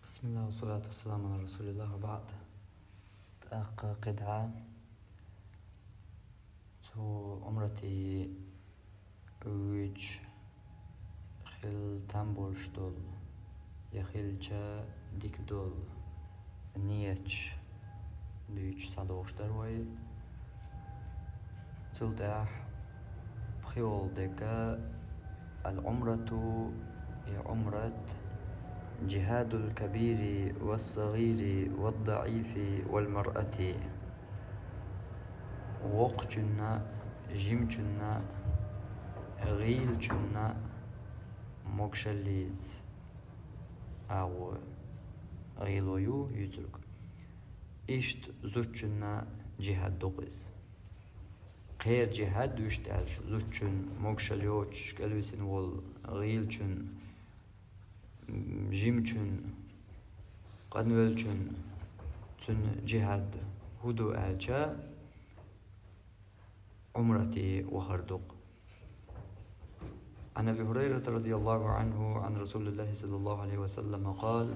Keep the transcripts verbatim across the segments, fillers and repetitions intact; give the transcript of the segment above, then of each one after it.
بسم الله والصلاة والسلام على رسول الله وبعد. ТӀаккха кхидӀа цу Ӏумрати вуьйча хила там болуш долу, я хилча дика долу нияташ дуьйцуш схьадогӀуш дара вай. Цул тӀаьхьа пхиолу дерг: العمرة, и Ӏумрат, جهاد الكبير والصغير والضعيف والمرأة. Воккхачунна, жимачунна, гӀийлачунна, могушаллица агӀо гӀийло ю юьйцург. Иштта зудчунна жихӀад ду-кх иза. Кхеран жихӀад вуьшта аьлча, зудчун, могушалла йоцуш кӀелвисина волу гӀийлачун, жимачун, къанвеллачун, цуьнан жихӀад хӀун ду аьлча, Ӏумрате вахар ду-кх. عن أبي هريرة رضي الله عنه عن رسول الله صلى الله عليه وسلم قال: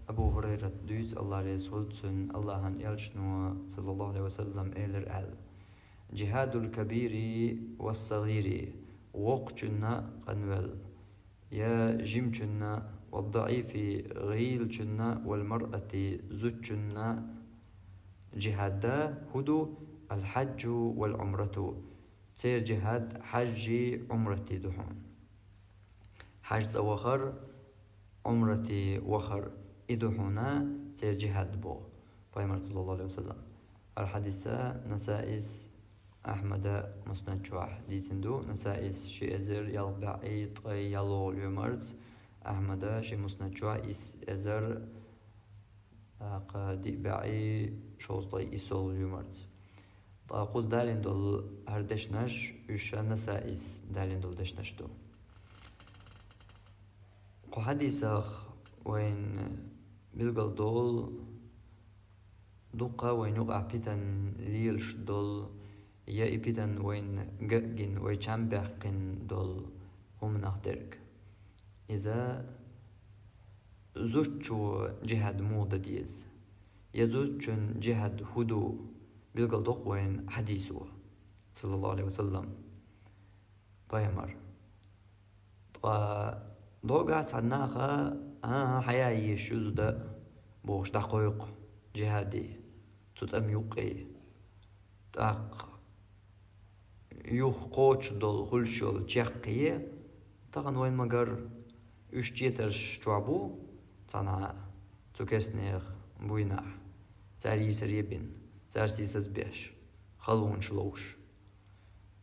Абу ХӀурайрата дуьйцу, АллахӀ реза хуьлда цунна, АллахӀан Элчано, саллаллаху Ӏалайхи ва саллам, элира аьлла: جهاد الكبير والصغير, воккхачунна, къанвелла, я жимачунна, والضعيف, гӀийлачунна, والمرأة, зудчунна жихӀад хӀун ду? الحج والعمرة. Церан жихӀад хьажи Ӏумрати ду хьуна. ХьажцӀа вахар, Ӏумрате вахар, и ду хьуна церан жихӀад боху Пайхамара, саллаллаху Ӏалайхи ва саллам. ХӀара хьадис Насаис, Ахьмада Муснад чохь дийцина ду. Насаис ши эзар ялх бӀе ткъе ялхолгӀа лоьмарца, Ахьмада шен Муснад чохь исс эзар, тӀаккха, диъ бӀе шовзткъе иссолгӀа лоьмарца. Ткъа кхуза далийна долу хӀара дешнаш, уьш ша Насаис далийна долу дешнаш ду. Кху хьадисах вайна билгалдолу, дуккха вайна юкъахь питана лелаш долу, я и питана вайна ган а гина, вай чам баьккхина долу хӀуманах дерг. Иза зудчо жихӀад муха дан деза, я зудчун жихӀад хӀун ду, билгалдоккху вайна хьадисо, саллаллаху Ӏалайхи ва саллам, Пайхамара. Ткъа догахь цхьа наха: «ХӀан-хӀа, хьаян езаш ю зуда», – бохуш, дӀакхойкху жихӀаде, цу тӀам юккъе. ТӀаккха юха кхочуш долу хуьлуш йолу чекхъе, тахана вайн магар уьш четарш чохь бу, цхьана цу керстанех буйнахь, цара йийсаре бина, цара сийсаз беш, халонаш ловш.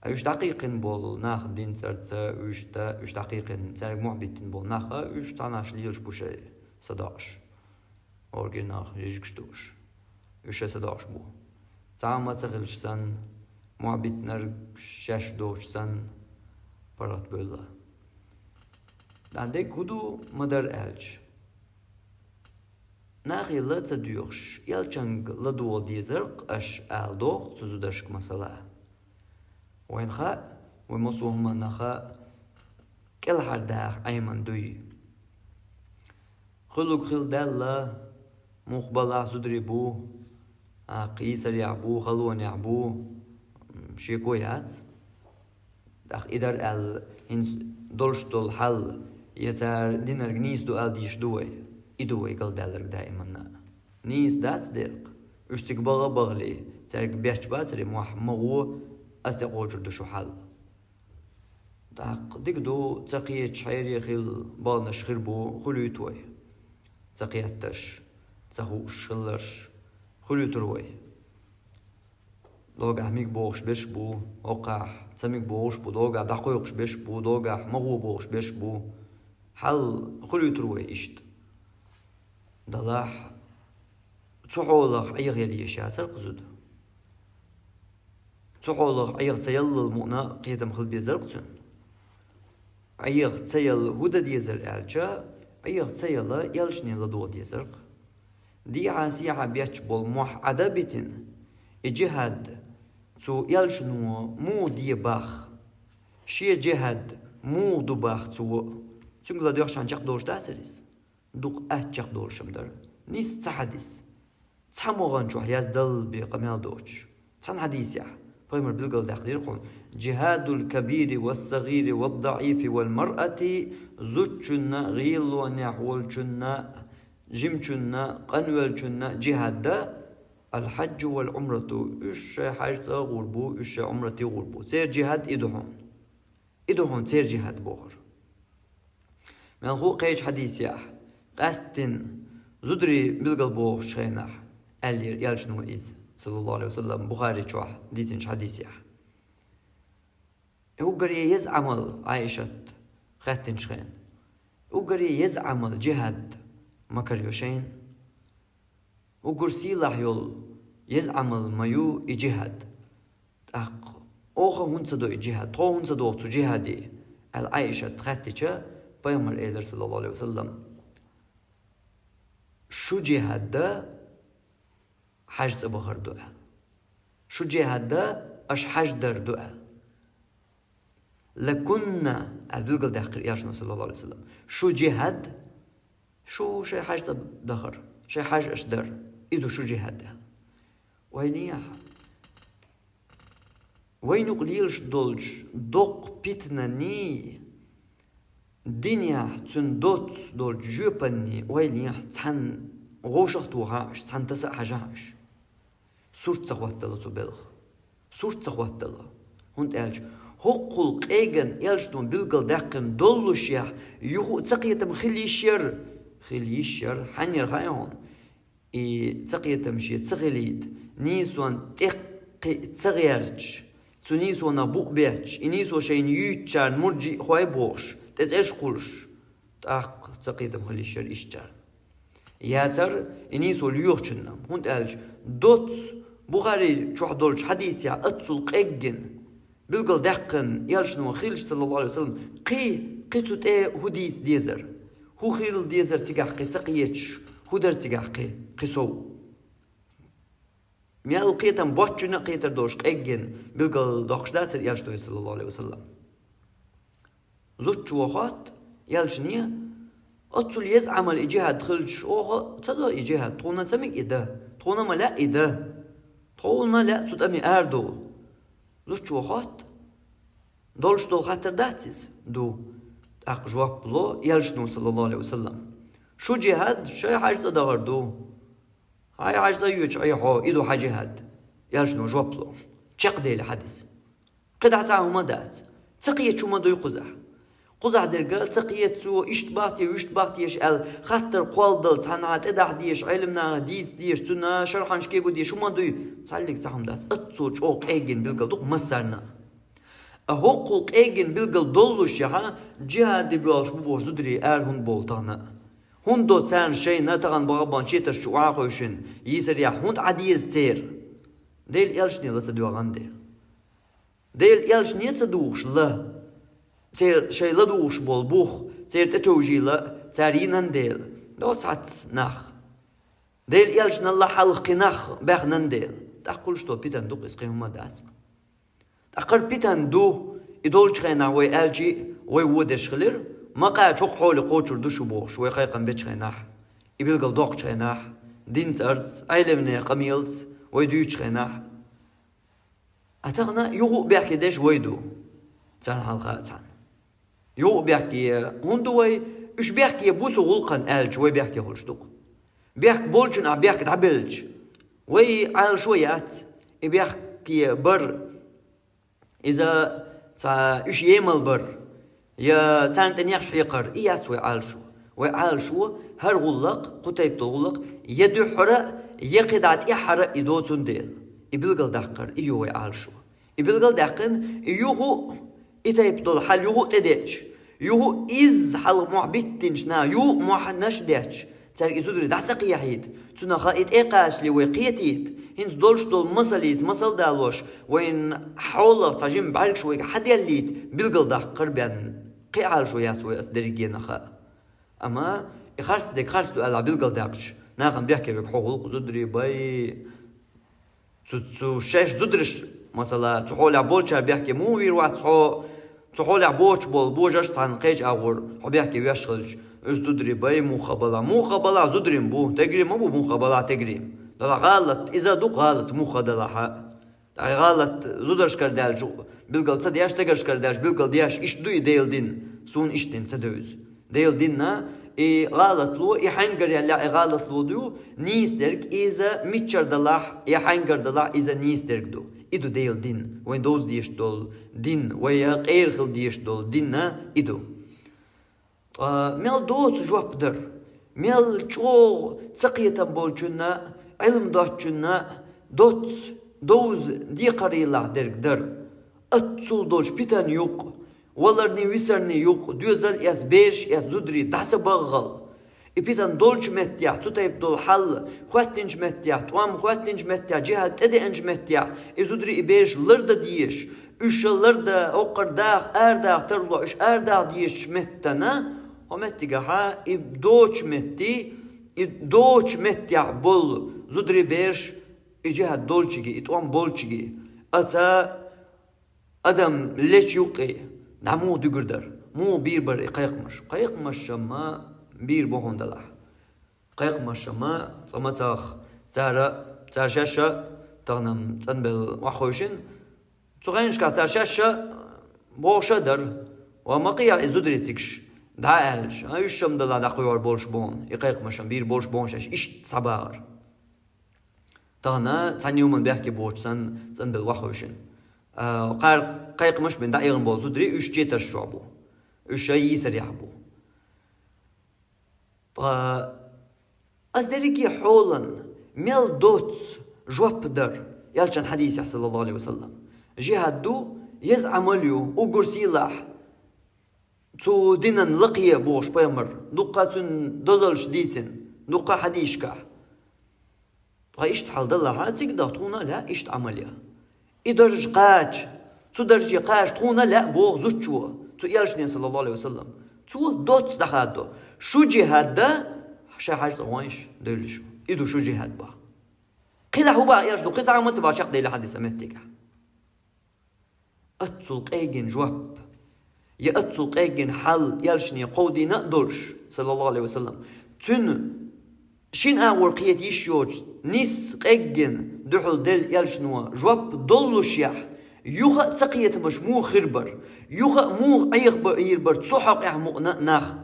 Ткъа уьш дӀакхайкхина болу нах дин цӀарца, уьш тӀа, уьш дӀакхайкхина, цаьрга мохь биттина болу нах а, уьш цхьанаш лелаш бу шайн садоӀуш. Оргинах жижигаш дууш. Уьш шайн садоӀуш бу. Цхьа а ма ца хилча санна, мохь биттинарг шаьш доцуш санна, паргӀатбевлла. ТӀаккха дерг хӀун ду ма-дарра аьлча? Нахе ла ца доьхуш, элчанга ладогӀа дезар-кх аша ала доху цу зударшка масала. Вайна хаьа, вай массо а хӀуманах а кӀелхьардаха Ӏеман дуй. Хуьлург хилла даьлла, муха балахь зударий бу, а, кхийсарехь бу, халонехь бу, м, шеко яц. ТӀаккха и дара аьлла, хӀинца долуш долу хьал, я цара динарг нийса ду ала дийш ду вай? И ду вай галдаьлларг даиманна. Нийса дац дерг. Уьш цига баха а бахале, цаьрга бетташ бацаре мохь ма гӀо, ас тӀекхочур ду шу хьал. ТӀаккха дика ду, ца кхеташ хьере хилла баханаш хир бу, хуьлуьйту вай. Ца кхетташ, ца хууш хилларш, хуьлуьйтур вай. Догахь миг бохуш берш бу, хӀокхахь ца миг бохуш бу, догахь дӀакхойкхуш берш бу, догахь ма гӀо бохуш берш бу. Хьал хуьлуьйтур вай иштта. Далахь, цу хьолах Ӏехаялла еш яцар-кх зуда. Цу хьолах Ӏеха ца яллал мукъана кхетам хила безар-кх цуьнан. Ӏеха ца яла хӀун дан дезар аьлча, Ӏеха ца яла элчане ладогӀа дезар-кх. Дехьа-сехьа бетташ болу мохь Ӏад а битина, и жихӀад цу элчано муха де боху, шен жихӀад муха ду боху цо, цуьнга ладоьгӀчхьана чекхдолуш дацара иза? Дукха аттачакхдолуш-м дара. Нийса цхьа хьадис. Цхьа могӀан чохь яздалла бен къамел доцуш. Цхьана хьадисехь пайхамар билгалдаьккхира хьуна: «Джихадул кабири ва сагӀири ва даӀифи вал маръати», зудчунна, гӀийлонехь волчунна, жимчунна, къанвелчунна джихад да, «аль-хьаджу вал-Ӏумрату», уьш шайн хьаьжцӀа а гӀур бу, уьш шайн Ӏумрат а гӀур бу. Церан джихад и ду хьуна. И ду хьуна церан джихад бохура. Мелхо а кхечу хьадисехь, къаьсттина зударий билгалбохучу хенахь, аьллера элчано иза, саллаллаху Ӏалайхи ва саллам, Бухари чохь дийцинчу хьадисехь. Уггаре еза Ӏамал, Ӏайшат хаьттинчу хенахь, уггаре еза Ӏамал джихад ма карайо шайна. Уггар сийлахь йолу еза Ӏамал ма ю и джихад. ТӀаккха оха хӀунда ца до и джихад? Тхо хӀунда ца доху цу джихаде? Аьлла Ӏайшат хаьттича, пайхамар элира, саллаллаху Ӏалайхи ва саллам: «Шу джихад да, хьаьжцӀа бахар ду», аьлла. «Шу джихад да, аша хьаьж дар ду», аьлла. «Лакунна», аьлла билгалдаьккхира элчано, саллаллаху Ӏалайхи ва саллам. «Шу джихад, шу шайн хьаьжцӀа дахар, шайн хьаьж аша дар, и ду шу джихад», аьлла. Вайнехьа, вайна юкъа лелаш долчу доккха питанний, динехь цуьнан доццуш долчу жоьпанний вайнехьа цхьаьна вовшах а тохахь уьш, цхьаьна таса а хьажахь уьш. Сурт ца хӀоттало цу белхан. Сурт ца хӀоттало. ХӀунда аьлча хӀокхул къеган элчано билгалдаьккхина доллушехь, юха а цакхетам хила йиш яра. Хила йиш яра. Хьанна яра хаьий хьуна? И цакхетам шен ца хилийта, нийсонна тӀекхиа ца гӀерташ, цу нийсонах букъ бетташ, и нийсо шайна юьйцучарна мурджиъхой бохуш, тӀе цӀераш кхуллуш, тӀаккха цакхетам хила йиш яра иштачарна. Яцара и нийсо лоьхучунна, хӀунда аьлча доццуш Бухари чохь долчу хьадисехь оццул къеггина билгалдаьккхина элчано хилча, саллаллаху Ӏалайхи ва саллам, кхин, кхин цу тӀе хӀун дийца дезара? ХӀун хила дезара цигахь кхин ца кхеташ, хӀун дара цигахь кхин, кхин сов? Мел кхетам боцчунна а кхетар долуш къеггина билгалдоккхуш дацара элчано, саллаллаху Ӏалайхи ва саллам. Зудчо хотту элчане: «Оццул еза Ӏамал и джихад хилча, оха ца до и джихад, тхуна ца мега и дан, тхуна ма лаьа и дан, тхуна лаьа цу тӀаме арадовла». Зудчо хотту: «Долуш долу хаттар дац иза?» «Ду». ТӀаккха жоп ло элчано, саллаллаху Ӏалайхи ва саллам: «Шу джихад шайн хьаьжцӀа дахар ду». «Хьайн хьаьжцӀа йоьдуш Ӏе хьо, и ду хьан джихад», — элчано жоп ло. Чекхдели хьадис. КхидӀа цхьа хӀума дац. Ца кхеташ хӀума дуй кхузахь? Кхузахь дерг ца кхета цо, иштта бахьа те, вуьшта бахьа теша аьлла, хаттар кхолладала цхьанхьа тӀедахьа дезаш, Ӏелам наха дийца дезаш, цунна шархьанаш кегу дезаш хӀума дуй? Цхьаллиг цхьа хӀума дац. Оццул чӀогӀа къеггина билгал ду массарна. А хӀокхул къеггина билгал доллушехь, джихаде боьлхуш бу бохуш зударий ара хӀунда бовлу тахана? ХӀунда до царна шайна тахана бахабан четарш чу охьа а хевшина, йийсарехь хӀунда Ӏа деза церан? Делан элчане ла ца доьгӀна дела. Делан элчане ца дугӀуш ла. Церан шайн ладугӀуш болу бух, церан тӀетевжийла, цара йинан дела. Доцу хьац нах. Делан элчаналла хьалха кхин нах баьхнан дела. ТӀаккха кхуллуш долу питан ду-кх иза, кхин хӀума дац-кх. Ткъа хӀара питан ду, и долчу хенахь вай аьлчи а, вай вон деш хилира, ма кхача хӀокху хьоле кхочур ду шу бохуш, вай кхайкхам бечу хенахь, и билгал доккхучу хенахь, динца арц, Ӏелам нехан къамелаца вай дуьйцучу хенахь. А тахана юха а бехке деш вай ду, царна хьалха а цхьаьна. Юха а бехке, хӀунда ду вай, уьш бехке бу цу гӀуллакхана аьлча, вай бехке хуьлуш ду-кх. Бехк болчун ахь бехк дӀабелча, вай Ӏалашо яц, и бехке бар, иза цхьа уьш емал бар, я царна тӀе нехаш хьекхар, и яц вай Ӏалашо. Вай Ӏалашо хӀара гӀуллакх, кху тайпа долу гӀуллакх, я дуьххьара, я кхидӀа тӀаьххьара и доцун дела. И билгал даккхар, и ю вай Ӏалашо. И билгал даьккхина, и юха а, и тайпа долу хьал юха а тӀедеъча, юха а изза хьалха мохь биттинчу наха юха а мохьанаш а детташ, цаьрга и зударий дӀа ца кхехьийта, цунах и тӀе а кхачале вай кхетийта, хӀинца долуш долу масаллица масал далош, вайна хьолах цхьа жима бӀаьргаш вайга хьаделлийта, билгал даккхар бен, кхин Ӏалашо яц вай аса дерригенах а. Амма и харц дерг харц ду аьлла билгал даьккхича, нахана бехке верг хьо гӀуллакх, зударий бай. Цу, цу шаьш зудараш, масала, цу хьолехь болчара бехке муха вийр вац хьо, цу хьолехь боцуш болу божарш цхьана кхечу агӀор хьо бехке веш хилча, Уж зударий бай муха бала. Муха бала зударим бу. Тегрим ма бу муха бала тегрим. Дала гӀалат. Иза ду гӀалат муха далахьа. Ай гӀалат зударшкара даьлча, билгал ца деш, тегаршкара даьлча, билгал деш, иштта ду и Дела дин. Суна иштта дин ца девза. Дела динна и гӀалатло, и хьаьнгара яьлла и гӀалатло ду, нийса дерг, иза миччара далахь, я хьаьнгара далахь, иза нийса дерг ду. И ду Дела дин. Вайн довза деш долу дин, вай къера хила деш долу динна и ду. Ткъа мел доцу жоп дар, мел чӀогӀа цакхетам болчунна, Ӏилма доцчунна доц, довза декхарийла дерг дар. Аццул долчу питан юкъ, валарний, висарний юкъ, доьзал эц, бераш эц, зударий дӀа ца баггӀал. И питан долчу меттехь, цу тайпа долу хьал, хӀоьттинчу меттехь, тӀом хӀоьттинчу меттехь, жихӀад тӀедеанчу меттехь, и зударий, и бераш лардан дезаш, уьш лардан, хӀокхара даха, арадаха тарло, уьш арадаха дезачу меттана, хӀо меттигахьа, и доцу метти, и доцу меттехь болу зударий, бераш, и жихӀад долчиге, и тӀом болчиге, аца адам лечу юккъе, дӀа муха дуьгур дара, муха бийр бара и кхайкхамаш? Кхайкхамаш-м бийр бу хьуна далахь. Кхайкхамаш-м цкъа мацах цара, цара шаьш а, тахана-м цӀанбелла охьахевшина, цу хенашкахь цара шаьш а бохуш а дара, ва ма кхехьа и зударий цигаш дӀа аьлча, а, уьш-м далахь дӀакхоьхьур болуш бу хьуна, и кхайкхамаш-м бийр болуш бу хьуна шаьш, иштта схьабахара. Тахана цхьана юман бехке боцуш санна цӀанбелла охьахевшина. А, кхара кхайкхамаш бина дӀаэгӀна болу зударий, уьш четарш чохь бу. Уьш шайн йийсарехь бу. Ткъа ас дерриге хьолан мел доц жоп дар, элчан хьадисехь, саллаллаху алейхи ва саллам. ЖихӀад ду, еза Ӏамал ю, уггар сийлахь, цу динан лакхе бохуш пайхамар, дуккха цуьнан дозаллаш дийцина, дуккха хьадисашкахь. Ткъа иштта хьал далахьа, цига даха тхуна а лаьа иштта Ӏамал ян. И дарж кхача, цу дарже кхача тхуна а лаьа боху зудчо, цу элчане, саллаллаху алейхи ва саллам. Цо доцца дӀахаддо. Шу жихӀад дан, ша хьажа цӀа гӀойша, девлла шу. И ду шу жихӀад бах. КхидӀа хӀун бах элчано, кхин цхьа а ма ца бах чекхдели хьадиса меттигахь. Аццул къегина жоп, я аццул къегина хьал элчане кховдийна а долуш, саллаллаху алейхи ва саллам, цуьнан шина агӀор кхета йиш йоцуш, нисса къегина дуьхьал делла элчано жоп доллушехь, юха а цакхетамаш муха хир бара, юха а муха Ӏехабийр бара цу хьокъехь мукъана а нах?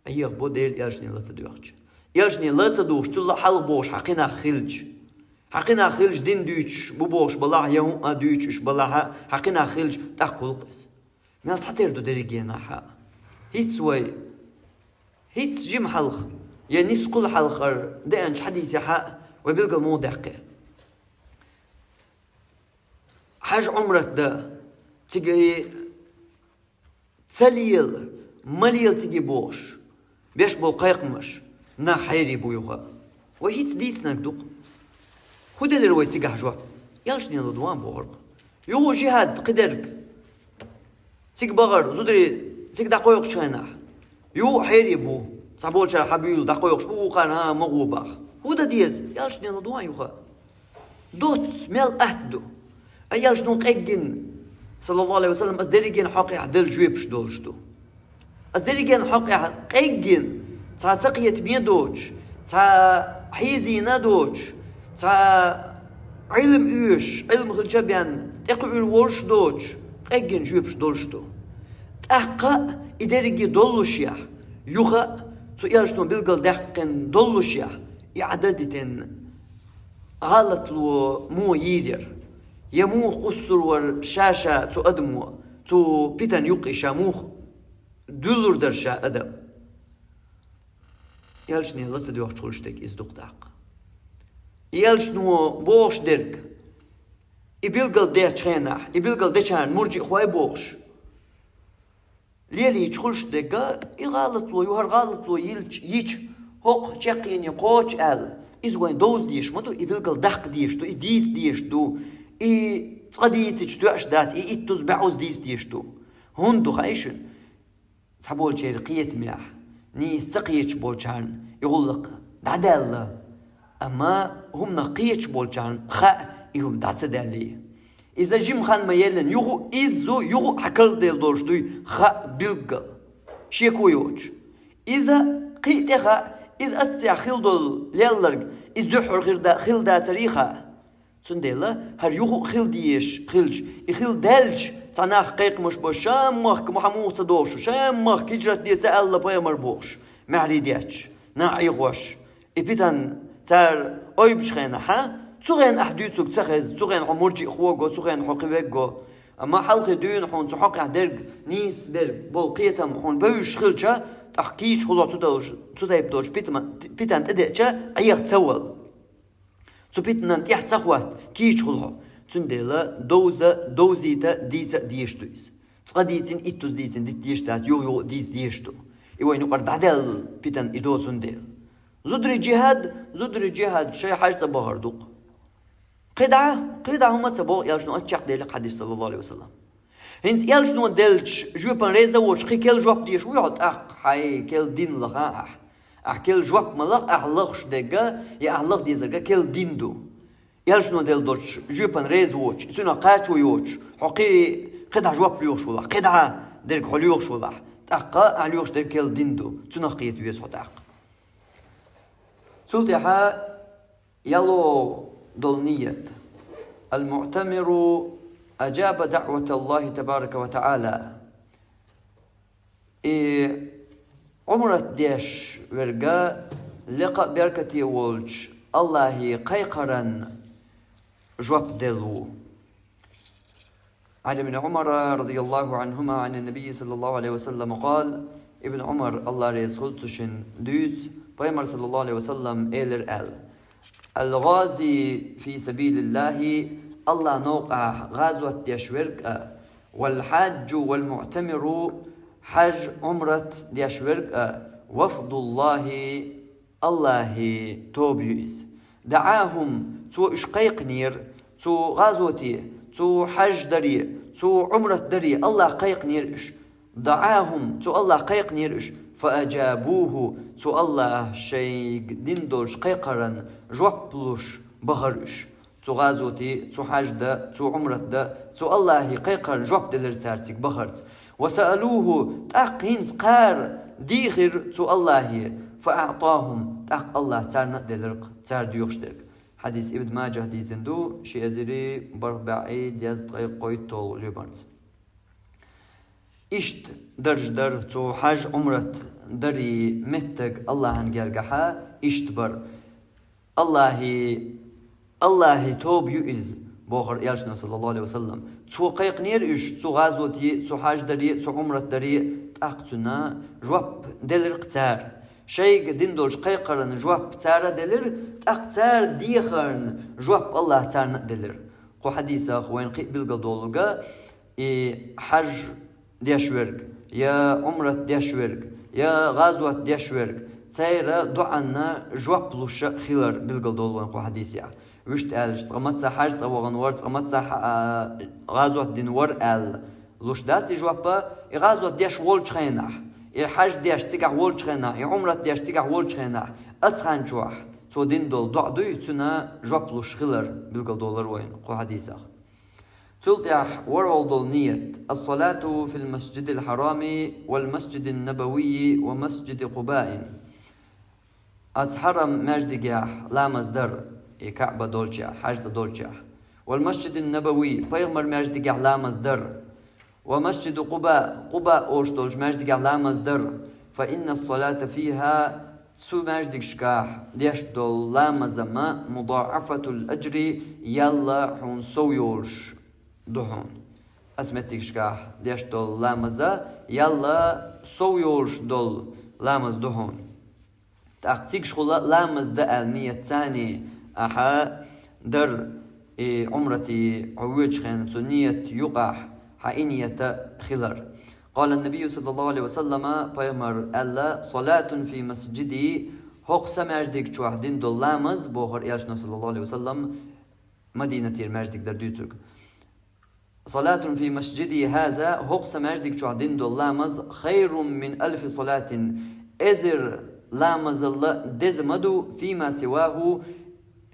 Ӏехабо Делан элчане ла ца доьхча. Элчане ла ца духуш, цул а хьалха бохуш хьан кхин нах хилча. Хьан кхин нах хилча, дин дуьйцуш бу бохуш балахь, я хӀуъа дуьйцуш уьш балахь, хьан кхин нах хилча, тӀаккха гӀуллакх иза. Мел цхьатера ду дерригенахь а. ХӀинца вай, хӀинца жима хьалха, я нисса кхул хьалхара деанчу хьадисехь а вай билгал муха даьккхи? Хьажа Ӏумрат дан, цига и ца лела, ма лела цига бохуш, беш болу кхайкхамаш, нах хьерий бу юха. Вай хӀинца дийцинарг ду-кх. ХӀун делира вай цигахь жоп? Элчане ладогӀа бохург. Юха жихӀад кхидерг. Цига бахар, зударий, цига дӀакхойкхучу хенахь. Юха хьерий бу. Цхьаболчара хьан буьйлу дӀакхойкхуш бу, вукхарна а ма гӀо бах. ХӀун дан деза? Элчане ладогӀа юха. Доцца мел атта ду. Ай, элчано къеггина, саллаллаху алейхи ва саллам, ас дерригенан хьокъехь делла жоьпаш долуш ду. Ас дерригенан хьокъехь къеггина, цхьа цакхетаме доцуш, цхьа хьийзийна доцуш, цхьа Ӏилма оьшуш, Ӏилма хилча а бен, тӀекхуьур волуш доцуш, къеггина жоьпаш долуш ду. ТӀаккха а и дерриге доллушехь, юха а цу элчано билгал даьккхина доллушехь, и Ӏадат дитина гӀалатло муха йийр яра? Я муха къуссур вара ша-ша цу адамо, цу питан юккъе ша муха дуьллур дара ша адам? Элчане ла ца доьхуш хуьлуш дерг иза ду-кх тӀаккха. И элчано бохуш дерг, и билгал дечу хенахь, и билгал дечарна муржиъхой бохуш, лелийча хуьлуш дерг, и гӀалатло ю, хӀара гӀалатло йилча, йича, хӀокху чаккхене кхочу аьлла, иза вайн довза дезаш ма ду, и билгал даккха дезаш ду, и дийца дезаш ду, и цкъа дийцича тоьаш дац, и иттуза бӀозза дийца дезаш ду. ХӀунда ду хаьий шуна? Цхьаболчеран кхетамехь, нийса ца кхеташ болчарна и гӀуллакх дӀадаьлла, амма хӀуманах кхеташ болчарна хаьа и хӀума дӀа ца даьллий. Иза жима хан ма еллина, юха а иззу, юха а хьан карладелла долуш дуй хаьа билггал. Шеко йоцуш. Иза кхин а тӀе хаьа, иза аццехь хилла долу лелларг, иза дуьххьара хир да-, хилла дацарий хаьа. Цундела хӀара юха а хила дезаш хилча, и хила даьлча, цхьа нах кхайкхамаш бо, Шам-махка Мухьаммад ца дохуш, Шам-махка хиджрат де ца аьлла пайхамар бохуш, маьхьарий детташ, нах Ӏехош, и питан цара ойбучу хенахь, цу хенахь ахь дуьйцург ца хеза, цу хенахь хьо мурджиъ хьо го, цу хенахь хьо кхин верг го. Амма хьалхе дуьйна хьуна цу хьокъехь дерг, нийса берг болу кхетам хьуна бевзаш хилча, тӀаккха кийча хуьлу хьо цу долуш, цу тайпа долчу питма-, питан тӀедеъча, Ӏеха ца вала. Цу питанан тӀехь ца хӀотта, кийча хуьлу хьо. Цундела довза, довзийта, дийца а дезаш ду иза. Цкъа дийцина, иттуза дийцина, дита дезаш дац, юха-юха а дийца дезаш ду. И вайна юкъара дӀадаьлла питан и до цундела. Зударий джихад, зударий джихад шайн хьаьж цӀа бахар ду-кх. КхидӀа, кхидӀа хӀума ца боху элчано, аса чекхдели хьадис, саллаллаху алейхи ва саллам. ХӀинца элчано деллачу жоьпан реза а воцуш, кхин керла жоп дезаш вуй хьо тӀаккха, хьайн керла дин лаха ахь. Ахь керла жоп ма лаха, ахь лахаш дерг, я ахь лаха дезарг керла дин ду. Элчано делла долчу жоьпан реза воцуш, цуьнан кхачо йоцуш, хьо кхин, кхидӀа жоп лоьхуш валахь, кхидӀа дерг хьо лоьхуш валахь, тӀаккха ахь лоьхуш дерг керла дин ду, цунах кхета веза хьо тӀаккха. Цул тӀаьхьа яло долу ният. Ал-муътамиру аджаба даъваталлахи табарака ва таъала. И Ӏумрат деш верг лекха а беркате волчу Аллахье кхайкхаран жоп делла ву. عن ابن عمر رضي الله عنهما عن النبي صلى الله عليه وسلم قال: Ибн Умар, Аллах реза хуьлда цу шинна, дуьйцу, Пайхамар, саллаллаху алейхи ва саллам, элира аьлла: «Ал-гъази фи сабилиллахи», Аллах новкъахь гӀазот деш верг а, «вал-хьаджу вал-муътамиру», хьаж, Ӏумрат деш верг а, «вафдуллахи», Аллахьи тоба ю иза. «ДаӀахум», цо уьш кхайкхинера, цу гӀазоте, цу хьаж даре, цу Ӏумрат даре Аллах кхайкхинера уьш. «ДаӀахум», цу Аллах кхайкхинера уьш. «Фа аджабуху», цу Аллах шайга дина долчу кхайкхаран жоп луш бахара уьш. Цу гӀазоте, цу хьаж дан, цу Ӏумрат дан, цу Аллахьи кхайкхаран жоп делира цара цига бахарца. «Ва саалуху», тӀаккха хӀинца кхара дийхира цу Аллахье, «фа аътахум», тӀаккха Аллах царна а делира-кх цара доьхуш дерг. Хьадис Ибн Маджахь дийцина ду, ши эзари бархӀ бӀе дезткъе кхойтталгӀа лоьмарца. Иштта дарж дара цу хьаж, Ӏумрат дарий меттиг Аллахьан гергахьа, иштта бара. Аллахьи, Аллахьи тоба ю иза, бохура элчано, саллаллаху алейхи ва саллам. Цо кхайкхинера уьш цу гӀазоте, цу хьаж даре, цу Ӏумрат даре, тӀаккха цунна жоп делира-кх цара. Шайга дина долчу кхайкхаран жоп цара а делира, тӀаккха цара дехаран жоп Аллах царна а делира. Кху хьадисах вайна кхин а билгалдолург, и хьаж деш верг, я Ӏумрат деш верг, я гӀазот деш верг, церан доӀанна жоп луш а хилар билгалдолу вайн кху хьадисехь. Вуьшта аьлча, цкъа маца хьаж цӀа вахана вара, цкъа маца хьа-, а, гӀазот дина вара аьлла луш дац и жоп, и гӀазот деш волчу хенахь, и хьаж деш цигахь волчу хенахь, и Ӏумрат деш цигахь волчу хенахь, оцу хан чохь цо дина долу доӀа дуй, цуьнан жоп луш хилар билгалдолура вайна кху хьадисах. Цул тӀаьхьа ворхӀалгӀа долу ният: «Ас-салату фил масджидил хьарами вал масджидин набавийи ва масджиди Къубаин». Оцу хьарам маьждигехь ламаз дар, и Каъба долчехь, хьаьжцӀа долчехь. «Вал масджидин набавий», пайхамар маьждигехь ламаз дар. «Ва масджиду Къуба», Къуба олуш долчу маьждигехь ламаз дар. «Фа инна ас-салата фиха», цу маьждигашкахь деш долу ламаза ма «мудаӀафатул аджри», ялла хьуна сов йолуш ду хьуна. Оцу меттигашкахь деш долу ламаза ялла сов йолуш долу ламаз ду хьуна. ТӀаккха цигахь хула ламаз дан аьлла ният цани ахьа дар, и Ӏумрати хьо воьдучу хенахь цу ният юкъахь хьан и ният хилар. Къала набийю саллаллаху алейхи ва саллама, пайхамар аьлла: «Салатун фи масджиди», хӀокху сан маьждиг чохь дина долу ламаз, бохура элчано саллаллаху алейхи ва саллам, Мадинатера маьждиг дара дуьйцург. «Салатун фи масджиди хаза», хӀокху сан маьждиг чохь дина долу ламаз, «хайрун мин алфи салатин», эзар ламазалла деза ма ду, «фима сиваху»,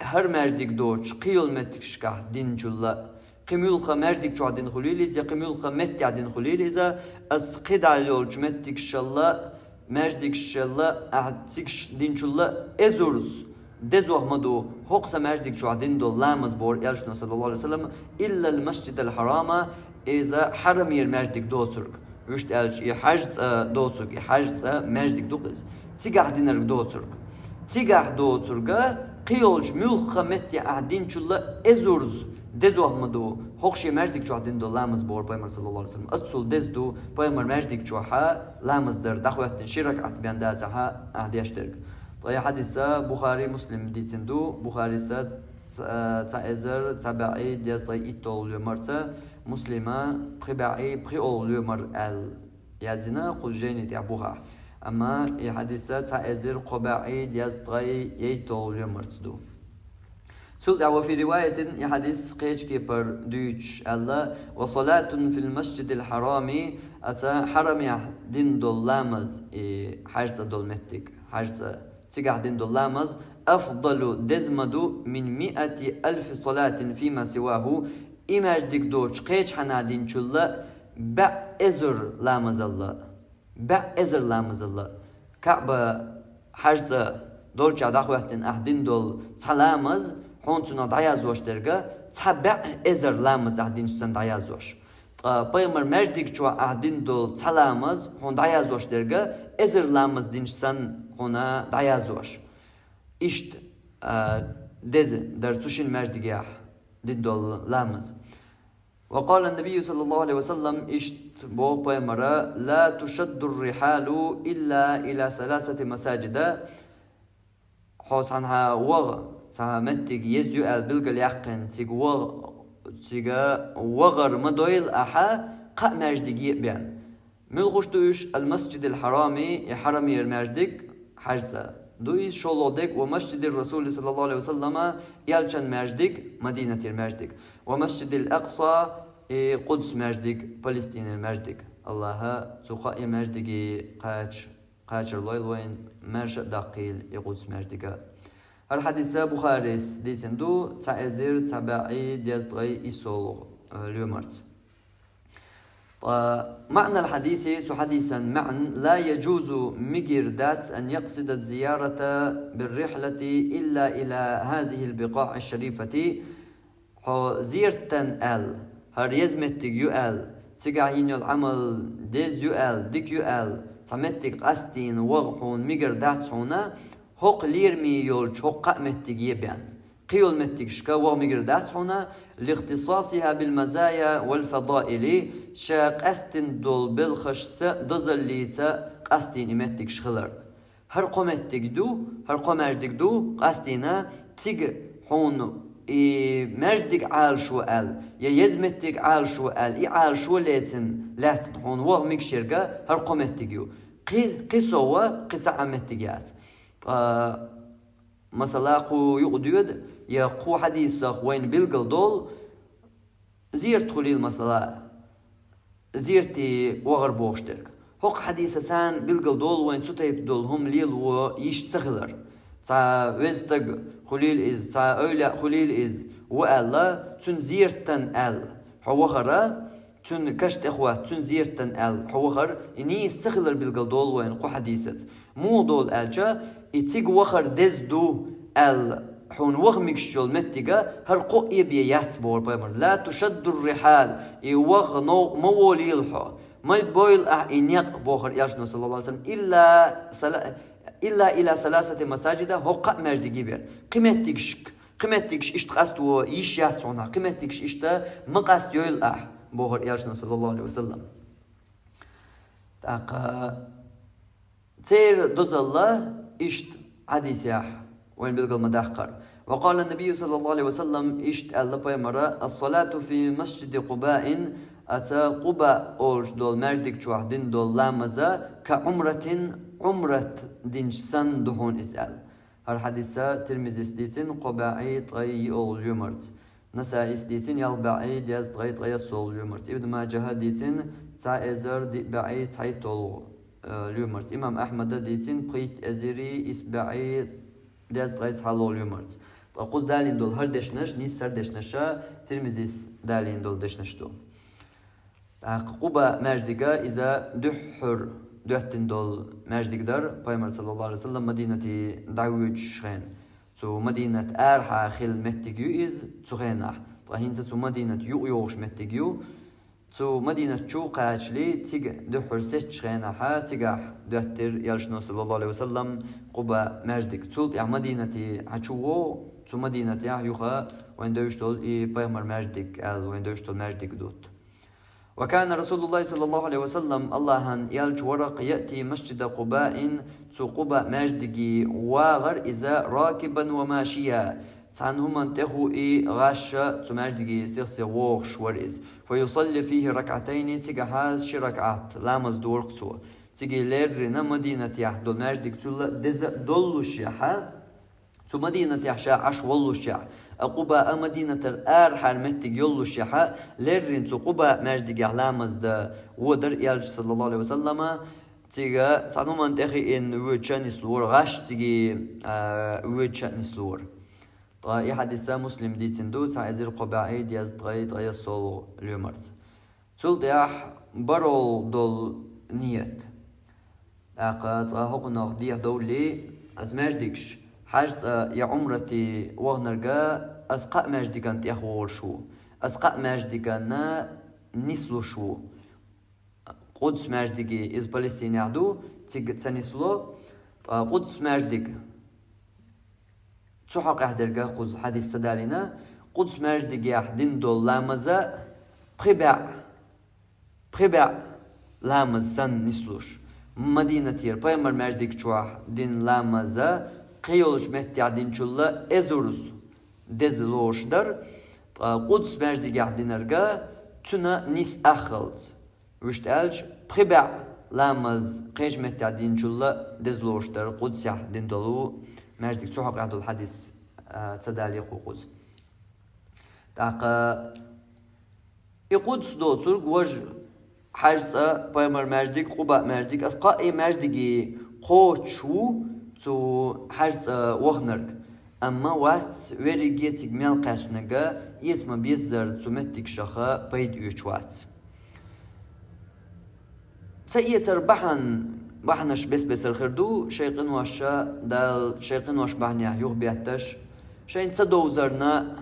хӀара маьждиг доцуш кхин йолу меттигашкахь динчулла. Кхин муьлхха маьждиг чохь дина хуьлийла иза, я кхин муьлхха меттехь дина хуьлийла иза, ас кхидӀа йолчу меттигашалла маьждигашалла, ахь цигаш динчулла эзарза дезох ма ду хӀокху сан маьждиг чохь дина долу ламаз, бохура Элчано, саллаллаху Ӏалайхи ва саллам, «иллал масджидал хьарама», иза хьарамера маьждиг доцург. Вуьшта аьлча, и хьаьжцӀа доцург, и хьаьжцӀа маьждиг ду-кх иза. Цигахь динарг доцург. Цигахь доцург, кхин йолчу муьлхха метте ахь динчулла эзарза дезох ма ду хӀокху шен маьждиг чохь дина долу ламаз, бохура пайхамар, саллаллаху Ӏалайхи ва саллам. Оццул деза ду пайхамар маьждиг чохь ламаз дар, дӀахӀоьттина ши ракаӀат бен дацахь ахь деш дерг. Ткъа и хьадис Бухари, Муслим дийцина ду. Бухарис ца-, цхьа эзар цхьа бӀе дезткъе итталгӀа лоьмарца, Муслима пхи бӀе пхиолгӀа лоьмар аьлла яздина кху жайни тӀехь бухахь. Амма и хьадис цхьа эзар кхо бӀе дезткъе итталгӀа лоьмарца ду. Цул тӀаьхьа, ва фи риваятин, и хьадис кхечу кепара дуьйцуш аьлла, ва салатун фил масджидил хьарами, оцу хьарамехь дина долу ламаз, и хьаьжцӀа долу меттиг, хьаьжцӀа, цигахь дина долу ламаз, афдалу, деза ма ду, мин миати алфи салатин фима сиваху, и маьждиг доцучу кхечу хьанна динчулла бӀе эзар ламазалла. БӀе эзар ламазалла. КаӀба, хьаьжцӀа долчохь дӀахӀоьттина ахь дина долу цхьа ламаз, хьуна цунах дӀаяздеш дерг, цхьа бӀе эзар ламаз ахь динчу санна дӀаяздеш. Ткъа пайхамар маьждиг чохь ахь дина долу цхьа ламаз, хьуна дӀаяздеш дерг, эзар ламаз динчу санна хьуна дӀаяздеш. Иштта, а, деза дара цу шина маьждигехь дина долу ламаз. Ва къала набийю, саллаллаху Ӏалайхи ва саллам, иштта боху пайхамара: «Ла тушадду ррихьалу илла иля саласати масаджида». Хьо цхьанхьа ваха, цхьа меттиг еза ю аьлла билгалъяьккхина, цига ваха, цига вахар ма дойла ахьа кхаа маьждиге а бен. Муьлхаш ду уьш? Ал-Масджидил Хьарами, и хьарамера маьждиг, хьаьжцӀа ду иза, шолгӀа дерг, ва Масджидир Расули, саллаллаху Ӏалайхи ва саллама, элчан маьждиг, Мадинатера маьждиг, ва Масджидил Акъса, и Къудс маьждиг, Палестинера маьждиг. Аллаха цу кхаа маьждиге кхача-, кхачар лойла вайна, маьрша а даккхийла и Къудс маьждига. ХӀара хьадиса Бухарис дийцина ду, цхьа эзар цхьа бӀе дезткъе иссолгӀа, э, лоьмарца. Ткъа маӀнал хьадиси, цу хьадисан маьӀна: «Ла яджузу», мегар дац, «ан якъсида зиярата биррихьлати илла иля хазихил бикъаӀи шарифати». Хьо зияртан аьлла, хӀара еза меттиг ю аьлла, цигахь йина йолу Ӏамал деза ю аьлла, дика ю аьлла, цхьа меттиг къастийна ваха хьуна мегар дац хьуна, хӀокху лераме йолчу хӀокху кхаа меттиге бен. Кхин йолу меттигашка ваха мегар дац хьуна, «лихтисасиха бил мазая вал фадаили», ша къаьстина долу белхашца, дозаллица къастийна и меттигаш хилар. ХӀара кхо меттиг ду, хӀара кхо маьждиг ду, къастийна цига хьуна и маьждиг Ӏалашо аьлла, я еза меттиг Ӏалашо аьлла, и Ӏалашо лецина лаьцна хьуна ваха мегаш ерг хӀара кхо меттиг ю. Кхин, кхин сов, кхин цхьа а меттиг яц. Ткъа масала, кху юкъа доьду, я кху хьадисах вайна билгал долу, зиярт хуьлийла, масала, зиярте вахар бохуш дерг. ХӀокху хьадиса царна билгал долу вайн цу тайпа долу хӀума лело йиш ца хилар. Цхьа веза стаг хуьлийла иза, цхьа эвлаяъ хуьлийла иза, ву аьлла, цуьнан зияртан аьлла хьо вахара, цуьнан каш тӀехӀотта, цуьнан зияртан аьлла хьо вахара, и нийса ца хилар билгал долу вайн кху хьадисаца. Муха долу аьлча, и цига вахар деза ду аьлла, хьуна ваха мегаш йолу меттига хӀара кхо а бен яц, бохура пайхамар. «Ла тушадду ррихьал», и ваха новкъа ма волийла хьо, ма бойла ахьа и некъ, бохура элчано, саллаллаху Ӏалайхи ва саллам, «илла сала-, илла иля саласати масаджида», хӀокху кхаа маьждиге бен. Кхин меттигаш, кхин меттигаш иштта къаста ваха йиш яц хьуна, кхин меттигаш иштта ма къастайойла ахьа, бохура элчано, саллаллаху Ӏалайхи ва саллам. ТӀаккха церан дозалла иштта хьадисехь вайна билгал ма даккхара. Ва къала набийю, саллаллаху Ӏалайхи ва саллам, иштта аьлла пайхамара: «Ас-салату фи масджиди Къубаин», оцу Къуба олуш долу маьждиг чохь дина долу ламаза, «ка Ӏумратин», Ӏумрат динчу санна ду хьуна иза аьлла. ХӀара хьадиса Тирмизис дийцина кхо бӀе ткъе йиъолгӀа лоьмарца. Насаис дийцина ялх бӀе дезткъе ткъе ялхолгӀа лоьмарца. Ибн Маджаха дийцина цхьа эзар диъ бӀе цхьайттолгӀа, э, лоьмарца. Имам Ахьмада дийцина пхийтта эзари исс бӀе дезткъе цхьалгӀа лоьмарца. Ткъа кхуза далийна долу хӀара дешнаш, нийса хӀара дешнаша Тирмизис далийна долу дешнаш ду. ТӀаккха Къуба маьждига иза дуьххьара доьттина долу маьждиг дара, пайхамар, саллаллаху Ӏалайхи ва саллам, Мадинате дӀавоьдучу хенахь. Цу Мадинат арахьа хилла меттиг ю иза цу хенахь. Ткъа хӀинца цу Мадинат юкъа йогӀуш меттиг ю. Цу Мадинат чу кхачале, цига дуьххьара сецчу хенахьа, цигахь доьттира элчано, саллаллаху Ӏалайхи ва саллам, Къуба маьждиг. Цул тӀаьхьа Мадинате хьан чу вогӀу, цу Мадинатехь юха вайн девзаш долу и пайхамар маьждиг аьлла, вайн девзаш долу маьждиг дутту. وكان رسول الله صلى الله عليه وسلم، Аллахьан элча вара, يأتي مسجد قباء، цу Къуба маьждиге вагӀара иза, راكبا وماشيا، цхьана хӀуманна тӀехула а, гӀаш а цу маьждиге сих-сиха вогӀуш вара иза. فيصلي فيه ركعتين، цигахьа ши ракаӀат ламаз дора-кх цо. Цига леррина Мадинатехь долу маьждиг цул а деза а доллушехьа, цу Мадинатехь ша Ӏаш воллушехь, а Къуба а Мадинатара арахьара меттиг йоллушехьа, леррина цу Къуба маьждигехь ламаз дан водара элча, саллаллаху Ӏалайхи ва саллама, цига цхьана хӀуманна тӀе хиъна воьдуш а нислора, гӀаш цига, а, воьдуш а нислора. Ткъа и хьадис а Муслима дийцина ду, цхьа эзар кхо бӀе дезткъе ткъайоьсналгӀа лоьмарца. Цул тӀаьхьа барол долу ният. ТӀаккха цкъа хӀокхунах дехьа довлий, аса маьждигаш, хьаьж цкъа я Ӏумрате ваханарга, аса кхаа маьждиган тӀехволуш ву, аса кхаа маьждиганна нислуш ву. Къудс маьждиге, иза Палестинехь ду, цига ца нисло, ткъа Къудс маьждиг. Цу хьокъехь дерг а кхуза хьадис ца далийна, Къудс маьждигехь дина долу ламаза пхи бӀе, пхи бӀе ламаз санна нислуш. Мадинатера пайхамар маьждиг чохь дина ламаза кхин йолчу меттехь динчул а эзарза деза лоруш дара, ткъа Къудс маьждигехь динарга цуьнан нис аххалц. Вуьшта аьлча, пхи бӀе ламаз кхечу меттехь динчул а деза лоруш дара Къудсехь дина долу маьждиг, цу хьокъехь долу хьадис, а, ца далийна кхуза. ТӀаккха и Къудс доцург важа хьаьж цкъа, пайхамар маьждиг, Къуба маьждиг, аса кхаа и маьждиге кхочуш ву цу хьаьж цкъа ваханарг. Амма вац верриге цига мел кхаьчнарг а, эца ма-беззара цу меттигашха пайда оьцуш вац. Ца эцар бахьана, бахьанаш бес-бесара хир ду, шайн къиноша, Дала шайн къинош бахьанехь юхабетташ, шайна ца довзарна,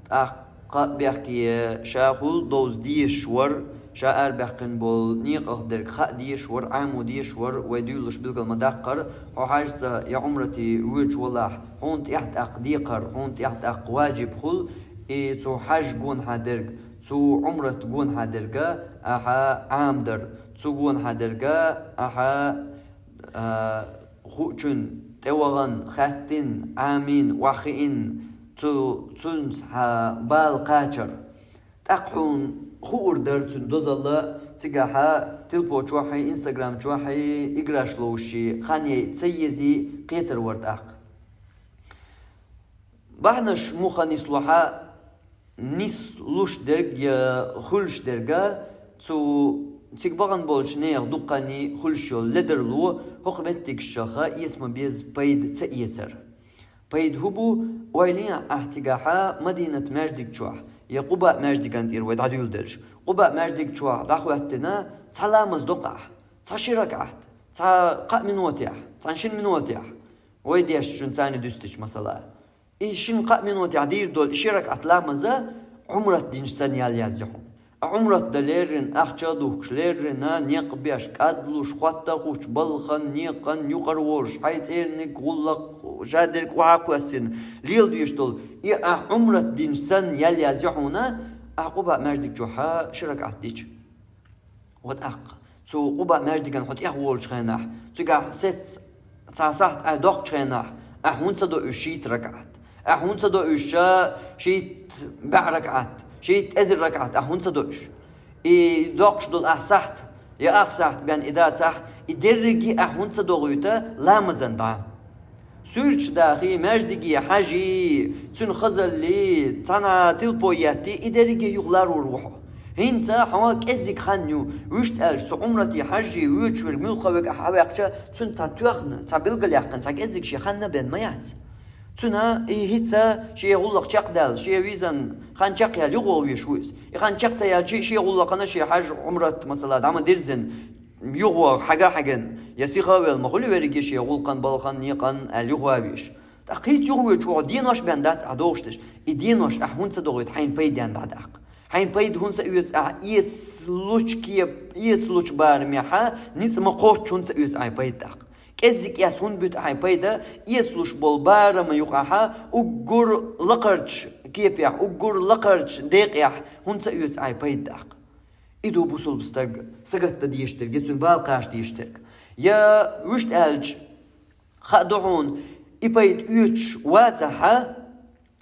тӀаккха а бехке ша хӀул довза дезаш вара, ша арабаьккхина болу некъах дерг хаа дезаш вара, Ӏамо дезаш вара, вай дуьйлалуш билгал ма-даккхара, хьо хьаьж цкъа я Ӏумрате воьдуш валахь, хьуна тӀехь тӀаккха декхар, хьуна тӀехь тӀаккха ваджиб хуьлу, и цу хьаьж гонахьа дерг, цу Ӏумрат гонахьа дерг а ахьа Ӏамадар, цу гонахьа дерг а ахьа, а, хуучун тӀевахана, хаьттина, Ӏамийна, охьахиъна, цу, цуьнца хьан бала кхачар. ТӀаккха хьуна хуур дара цуьнан дозалла, цигахьа телефон чохь а, Instagram чохь а играш ловзуш хан яйа ца езий кхетар вара тӀаккха. Бахьанаш муха нисло хьан, нислуш дерг я хуьлуш дерг а, цу цига бахана болчу нехан дуккханний хуьлуш йолу ледарло хӀокху меттигашха эца ма-безза пайда ца эцар. Пайда хӀун бу, ойла е ахь цигахьа Мадинат маьждиг чохь, я Къуба маьждиган тӀера вай дӀадуьйладелча. Къуба маьждиг чохь дӀахӀоьттина, цхьа ламаз до-кх ахь, цхьа ши ракаӀат, цхьа кхаа минотехь, цхьана шина минотехь. Вай дешчун царна дуьстича масала. И шина-кхаа минотехь дийр долу ши ракаӀат ламаза Ӏумрат динчу санна ял язйо хьуна. Ӏумрат дан леррина, ахча а духкуш леррина, некъ беш, кӀадлуш, хотта а хуттуш, балхана, некъана, юкъара волуш, хьайн цӀерниг, гӀуллакх, жадерг охьа а кхоьссина, леладеш долу, и ахь Ӏумрат динчу санна ял язйо хьуна, ахь Къуба маьждиг чохьа ши ракаӀат дича. Вот тӀаккха. Цу Къуба маьждиган хьо тӀехволучу хенахь, цигахь сецца цхьа сахьт ахь доккхучу хенахь, ахь хӀунда ца до уьш шийтта ракаӀат? Ахь хӀунда ца до уьш ша шийтта бӀе ракаӀат, шийтта эзар ракаӀат, ахь хӀунда ца до уьш? И доккхуш долу ахь сахьт, я ах сахьт бен и дацахь, и дерриге ахь хӀунда ца догӀуьйту ламазан дӀа? Суьрташ дахий, маьждиге хьажий, цуьнан хазаллий, цхьана тилпо еттий, и дерриге юха ларур ву хьо. ХӀинца хьо кӀеззиг хан ю, вуьшта аьлча, цу Ӏумрате хьажий, воьдуш верг муьлхха верг ахь Ӏаваьккхича, цуьнан цхьа тоьхна, цхьа билгалъяьккхина, цхьа кӀеззиг шен хан а бен ма яц. Цуьнан и хӀинца шен гӀуллакх чекхдаьлла, шен визан хан чекхъяьлла юхавогӀуш ву иза. И хан чекх ца яьлча, шен гӀуллакхана шен хьаж, Ӏумрат, масала, дӀа ма дирзина, юхавоагӀа хьага-хьаган, я сиха а велла, ма хуьлий верриге шен гӀулакхан, балхан, некъан аьлла юхавоагӀаш. ТӀаккха кхийца юхавоьдуча хьо денош бен дац ахь дохуш деш. И денош ахь хӀунда ца дохуьйту, хьайна пайда дӀадаккха? Хьайна пайда хӀунда ца оьцу ахь эцалучу кеп-, эцалучу барамехьа, ницкъ ма кхоччу хӀунда ца оьцу ахь пайда даккха? КӀеззиг эцна хӀунда буьту ахь пайда, эцалуш болу барам юкъахьа, уггар лакхарчу кепехь, уггар лакхарчу декъехь хӀунда ца оьцу ахь пайда даккха? И ду бусулба стаг сагатдан дезаш дерг, я цуьнан бала кхача дезаш дерг. Я вуьшта аьлча, хаа ду хьуна, и пайда оьцуш вацахьа,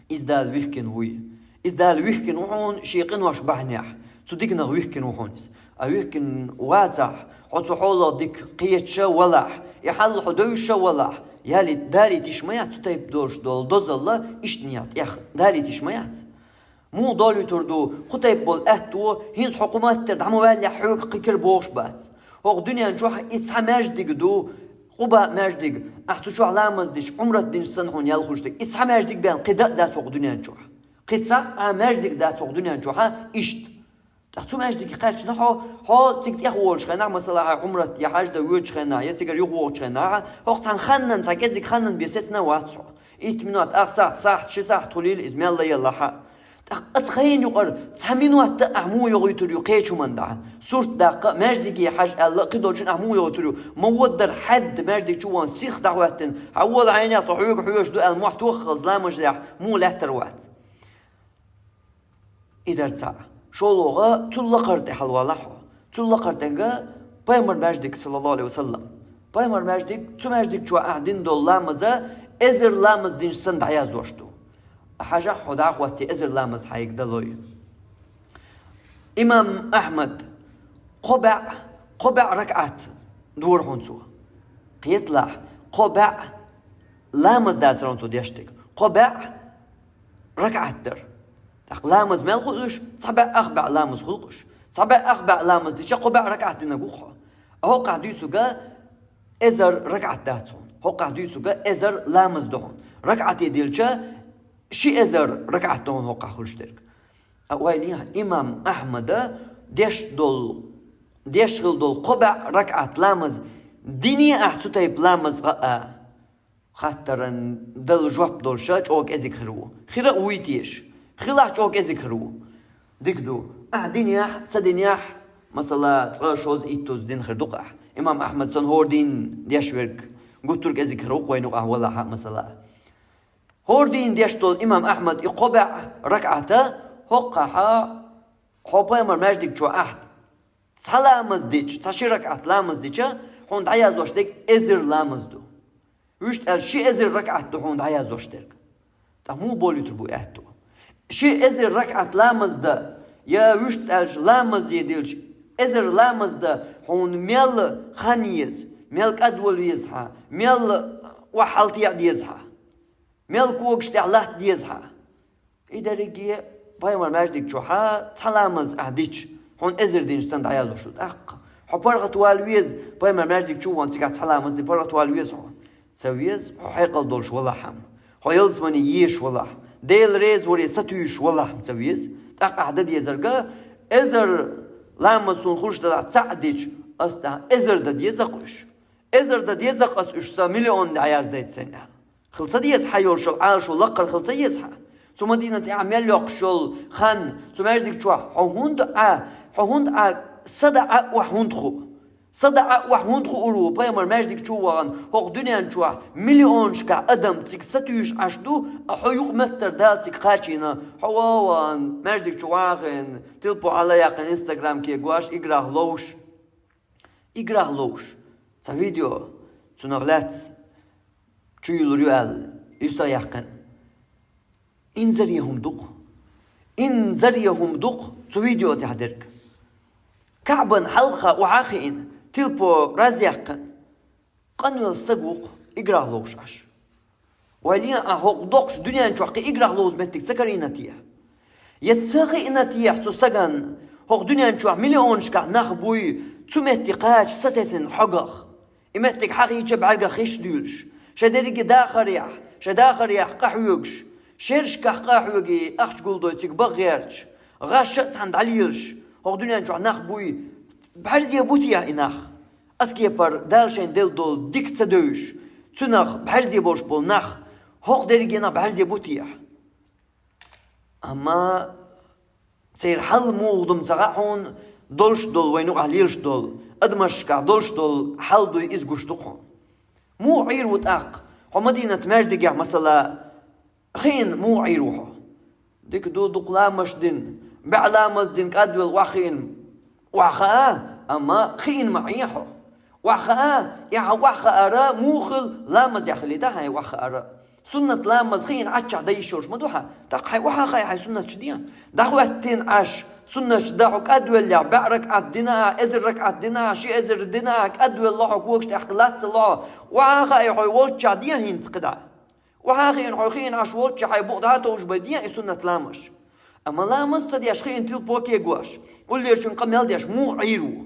иза Дала вихкина вуй. Иза Дала вихкина ву хьуна шен къинош бахьанехь. Цу диканах вихкина ву хьуна иза. А вихкина вацахь, хьо цу хьолах дика кхеташ а валахь, и хьал хьо девзаш а валахь, яли-, Дала тиша ма яц цу тайпа долуш долу дозалла, иштта некъ тӀех Дала тиша ма яц. Муха долуьйтур ду, кху тайпа болу аьтто, хӀинца хьо кху маттара дӀа ма ваьллехь, хьоьга кхин кара бохуш бац. ХӀокху дуьнен чохь и цхьа маьждиг ду, Къуба маьждиг, ахь цу чохь ламаз дича, Ӏумрат динча санна хьуна ял хуьлуш дерг. И цхьа маьждиг бен кхин дан а дац хӀокху дуьнен чохь. Кхин цхьа а маьждиг дац хӀокху дуьнен чохьа иштта. ТӀаккха цу маьждиге кхаьчна хьо, хьо цига тӀехволучу хенахь, масала, хьайн Ӏумрат я хьаьж дан воьдучу хенахь, я цигара юхавогӀучу хенахь, хӀокху цхьана ханнан, цхьа кӀеззиг ханнан бен сецна вац хьо. Итт минот, ах сахьт, сахьт, ши сахьт хуьлийла иза мел лаеллахьа. ТӀаккха оцу хенан юкъара цхьа минот а ахь муха йохуьйтур ю кхечу хӀуманна дӀа? Сурт даккха, маьждиге хьажа аьлла, кхидолчун ахь муха йохуьйтур ю? Ма вон дара хьаьдда маьждиг чу вон сиха дӀахӀоьттина, хьан вола хьайна яхта хьоьга хьоьжуш ду аьлла, мохь тоххалц ламаз дехь муха лаьттар вац? И дара цхьаъ. ШолгӀа, цул лакхара тӀе хьалавалахь хьо. Цул лакхара тӀе га Пайхамар маьждиг, саллаллаху алейхи ва саллам. Пайхамар маьждиг, цу маьждиг чу ахь дина долу ламаза эзар ламаз динча санна дӀаяздеш ду. Хьажахь хьо дӀахӀотте эзар ламаз хьайга далой. Имам Ахьмад кхо баьӀ, кхо баьӀ ракаӀат дора хьуна цо. Кхеталахь, кхо баьӀ ламаз дацара хьуна цо деш дерг. Кхо баьӀ ракаӀат дара. ТӀаккха ламаз мел хуьлуш, цхьа баьӀ ах баьӀ ламаз хуьлу-кх уьш. Цхьа баьӀ ах баьӀ ламаз дича, кхо баьӀ ракаӀат динарг ву-кх хьо. А хӀокхахь дуьйцург эзар ракаӀат дац хьуна. ХӀокхахь дуьйцург эзар ламаз ду хьуна. РакаӀате дилча, ши эзар ракаӀат ду хьуна хӀокхахь хуьлуш дерг. А ойла е, имам Ахьмада деш долу, деш хила долу кхо баьӀ ракаӀат ламаз диний ахь цу тайпа ламаз гӀа а? Хаттаран дала жоп долуша чӀогӀа кӀезиг хир ву. Хира а вуй теша. Хилахь чӀогӀа кӀезиг хир ву. Дика ду. Ахь динехь, ца динехь, масала, цкъа, шозза, иттузза дина хир ду-кх ахь. Имам Ахьмад санна хӀора дийнан деш верг гуттар а кӀезиг хир ву-кх вайна юкъахь валахьа, масала. ХӀора дийнан деш долу имам Ахьмад и кхо баьӀ ракаӀата хӀокхахьа хьо Пайхамар маьждиг чу ахь цхьа ламаз дича, цхьа ши ракаӀат ламаз дича, хьуна дӀаяздеш дерг эзар ламаз ду. Вуьшта аьлча, ши эзар ракаӀат ду хьуна дӀаяздеш дерг. ТӀаккха муха болуьйтур бу аьтту? Ши эзар ракаӀат ламаз дан, я вуьшта аьлча, ламазе дилча, эзар ламаз дан хьуна мел хан еза, мел кӀадвала веза хьан, мел охьа хьалтеӀа деза хьан, мел когаш тӀехь латта деза хьан. И дерриге Пайхамар маьждиг чохьа цхьа ламаз ахь дича, хьуна эзар динча санна дӀаяздеш ду. ТӀаккха хьо паргӀатвала веза, Пайхамар маьждиг чу вон цигахь цхьа ламаз ди, паргӀатвала веза хьо? Ца веза. Хьо хьекъал долуш валахь-м, хьо ялсамане езаш валахь, Дела реза варе сатуьйсуш валахь-м ца веза. ТӀаккха ахь дан дезарга, эзар ламаз суна хуьлуш далахь цхьаъ дича, ас тӀаккха эзар дан деза-кх уьш. Эзар дан деза-кх ас уьш, сан миллион дӀаяздайта сайна аьлла. Хила ца деза хьан йолуш йолу Ӏалашо лакхара хила ца еза хьан? Цу Мадинат тӀехь мел йоккхуш йолу хан, цу маьждиг чохь хьо хӀунда Ӏа, хьо хӀунда Ӏа, сада Ӏа охьа хӀунда хуу? Сада Ӏа охьа хӀунда хуур ву, Пайхамар маьждиг чу вахана, хӀокху дуьнен чохь миллионашкахь адам цига сатуьйсуш Ӏаш ду, а хьо юкъаметтара Дала цига кхачийна, хьо ван-ван маьждиг чу вахана, телпо Ӏа ла яьккхина, Instagram кегош, играх ловш. Играх ловш. Цхьа видео, цунах лаьцна чу юьллур ю аьлла, юьстах яьккхина. Инзаре хӀума ду-кх. Инзаре хӀума ду-кх цу видео тӀехь дерг. КаӀбан хьалха охьа а хиъна, телпо раз яьккхина. Къанвелла стаг ву-кх, играх ловш Ӏаш. Вай лен а хӀокху доккхуш дуьнен чохь кхин играх ловза меттиг ца карийна те? Я ца хиъна те цу стаган, хӀокху дуьнен чохь миллионашкахь нах буй, цу метте кхача сатесина хьогах? И меттиг хьахийча бӀаьргах хиш дуьйлуш, шайн дерриге дахарехь, шайн дахарехь къахьоьгуш, шерашкахь къахьоьгий, ахча гулдой цига бан гӀерташ, гӀаш а цхьаьна дӀалелаш, хӀокху дуьнен чохь нах буй, бӀаьрзе бу те и нах? Ас кепара Дала шайна делла долу дика ца девзаш, цунах бӀаьрзе болуш болу нах, хӀокху дерригенах бӀаьрзе бу техьа? Амма церан хьал муха ду ма ца хаьа хьуна, долуш долу, вайна юкъахь лелаш долу, адамашкахь долуш долу хьал дуй, иза гуш ду хьуна. Муха Ӏийр ву тӀаккха? Хьо Мадинат маьждигехь, масала, хиъна муха Ӏийр ву хьо? Дика ду, дукха ламазаш дина, бӀе ламаз дина, кӀадвелла охьахиъна охьахаа, амма хиъна ма Ӏе хьо. Охьахаа, и хьан охьахаара муха хила, ламазехь хилийта хьайн охьахаара? Суннат ламаз хиъна Ӏаччохь дан йиш йолуш ма ду хьан. ТӀаккха хьайн охьахаий хьайн суннаташ ден? ДӀахӀоьттина Ӏаш, суннаташ дан хьо кӀадвеллехь, бӀе ракаӀат дина ахь, эзар ракаӀат дина ахь, ши эзар дина ахь, кӀадвелла хьо, когаш тӀехь лаца ло хьо. Охьахаий хьо, волччохь ден хӀинца кхидӀа. Охьахиъна хьо, хиъна Ӏаш волччохь хьайн букъ дӀа а товжабай ден и суннат ламазаш. Амма ламаз ца деш, хиъна тилпо кегош, уллерачун къамел деш, муха Ӏийр ву?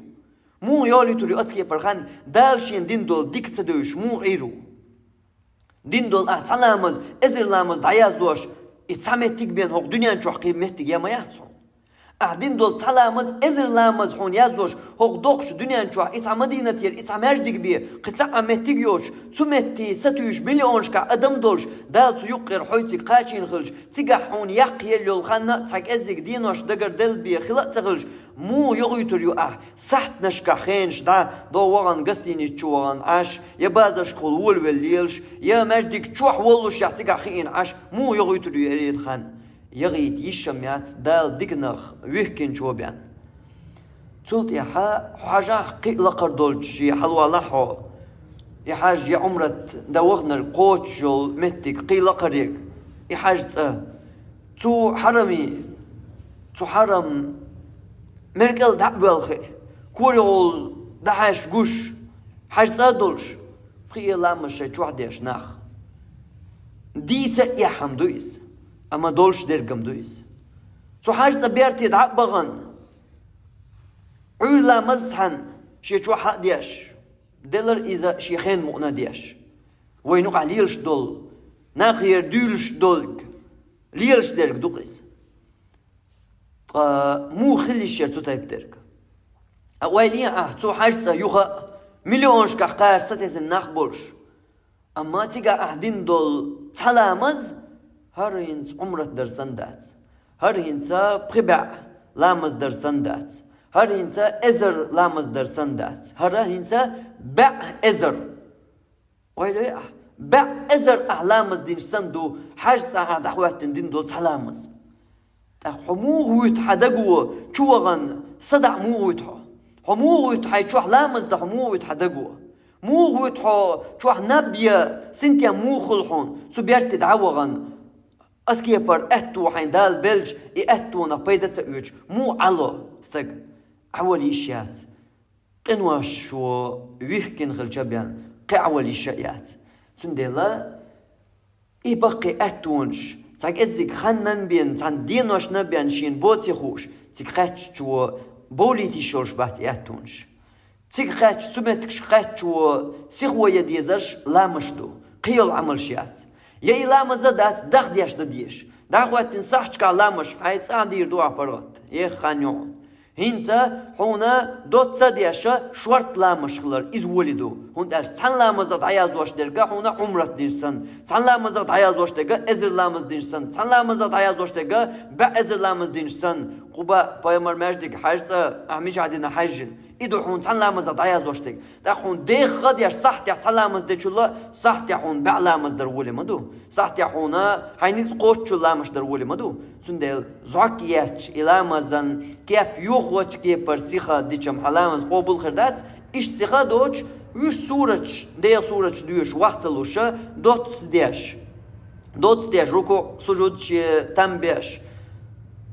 Муха йолуьйтур ю ас кепара хан, Дала шена дина долу дика ца девзаш, муха Ӏийр ву? Дина долу ахь цхьа ламаз, эзар ламаз дӀаяздеш, и цхьа меттиг бен хӀокху дуьнен чохь кхин меттиг я ма яц хьуна. Ахь дина долу цхьа ламаз, эзар ламаз хьуна яздеш, хӀокху доккхачу дуьнен чохь и цхьа Мадинатера, и цхьа маьждиг бен, кхин цхьа а меттиг йоцуш, цу метте сатуьйсуш миллионашкахь адам долуш, Дала цу юккъера хьоьциг кхачийна хилча, цигахь хьуна яккха елла йолу хан а цхьа кӀеззиг денош дагарделла бен хила а ца хилча, муха йохуьйтур ю ахь? Сахьтанашкахь хенаш дӀа, догӀу вахана, гостиница чу вахана Ӏаш, я базаршкахула волавелла лелаш, я маьждиг чохь воллушехь цигахь хиъна Ӏаш, муха йохуьйтур ю и хан? ЯхӀийта йиш-м яц, Дала диканах вихкинчо бен. Цул тӀаьхьа хьажахь кхин а лакхара долчу шен хьалавалахь хьо. И хьаж я Ӏумрат дан ваханарг кхочуш йолу меттиг кхин а лакхариг, и хьаж цӀа. Цу хьарами, цу хьарам меркӀал дӀа а боьлхий, корехула дӀахьаьжча гуш, хьаж цӀа а долуш, пхи ламаз шайн чохь деш нах. Дийца а эхь-м ду иза, амма долуш дерг-м ду иза. Цу хьаж цӀа берте дӀа а бахана, Ӏуьйра ламаз цхьаьна шен чохь а деш, делара иза шен хенан мукъана а деш. Вайна юкъахь лелаш долу, нахера дуьйлуш долу, лелаш дерг ду-кх иза. Ткъа муха хила йиш яра цу тайпа дерг? Ткъа ойла е ахь, цу хьаж цӀа юха а миллионашкахь кхача сатесна нах болуш. Амма цигахь ахь дина долу цхьа ламаз хӀара хӀинца Ӏумрат дар санна дац. ХӀара хӀинца пхи бӀе ламаз дар санна дац. ХӀара хӀинца эзар ламаз дар санна дац. ХӀара хӀинца бӀе эзар. Ойла е ахь, бӀе эзар ахь ламаз динча санна ду, хьаж цӀа ахь дӀахӀоьттина дина долу цхьа ламаз. ТӀаккха хьо муха вуьту хьан даго, чу вахана, садаӀа муха вуьту хьо? Хьо муха вуьту хьайн чохь ламаз дан, хьо муха вуьту хьан даго? Муха вуьту хьо чохь наб я, синтем муха хуьлу хьуна, цу берте дӀа а вахана, ас кепара аьтту хьайна Дала белча, и аьттонах пайда ца оьцуш, муха Ӏало стаг? Ӏавала йиш яц. Къиношо вихкина хилча бен, кхин Ӏавала йиш а яц. Цундела и баккхий аьттонаш, цхьа кӀеззиг ханнан бен, цхьана деношна бен шена боций хууш, цига кхаьччо бовлийта йиш йолуш бац и аьттонаш. Цига кхаьчча, цу меттигашка кхаьччо сихо ян дезарш ламазаш ду, кхин йолу Ӏамалш яц. Я и ламаз а дац, дахдеш дан дезаш. ДӀахӀоьттина сахьташкахь ламазаш, хьайн цӀахь дийр ду ахь паргӀат. Эх, хан ю хьуна. ХӀинца хьуна доцца а деш, шортта ламазаш хилар, иза волий ду. ХӀунда аьлча цхьана ламазах дӀаяздеш дерг хьуна Ӏумрат динча санна, цхьана ламазах дӀаяздеш дерг эзар ламаз динча санна, цхьана ламазах дӀаяздеш дерг бӀе эзар ламаз динча санна. Къуба пайхамар маьждиг хьаж цӀа ахь мичахь дина хьаьжжина, и ду хьуна цхьана ламазах дӀаяздеш дерг. ТӀаккха хьуна дехха а деш, сахьтехь цхьа ламаз дечул а, сахьтехь хьуна бӀе ламаз дар волий ма ду. Сахьтехь хьуна хьайн ницкъ кхоччуш ламазаш дар волий ма ду. Цундела зӀок етташ и ламазан кеп йохочу кепара сиха дича-м хьан ламаз къобал хир дац, иштта сиха а доцуш, вуьш сураташ, Делан сураташ доьшуш, ваха ца луш, доцца деш. Доцца деш, рукуӀ, сужуд шен там беш.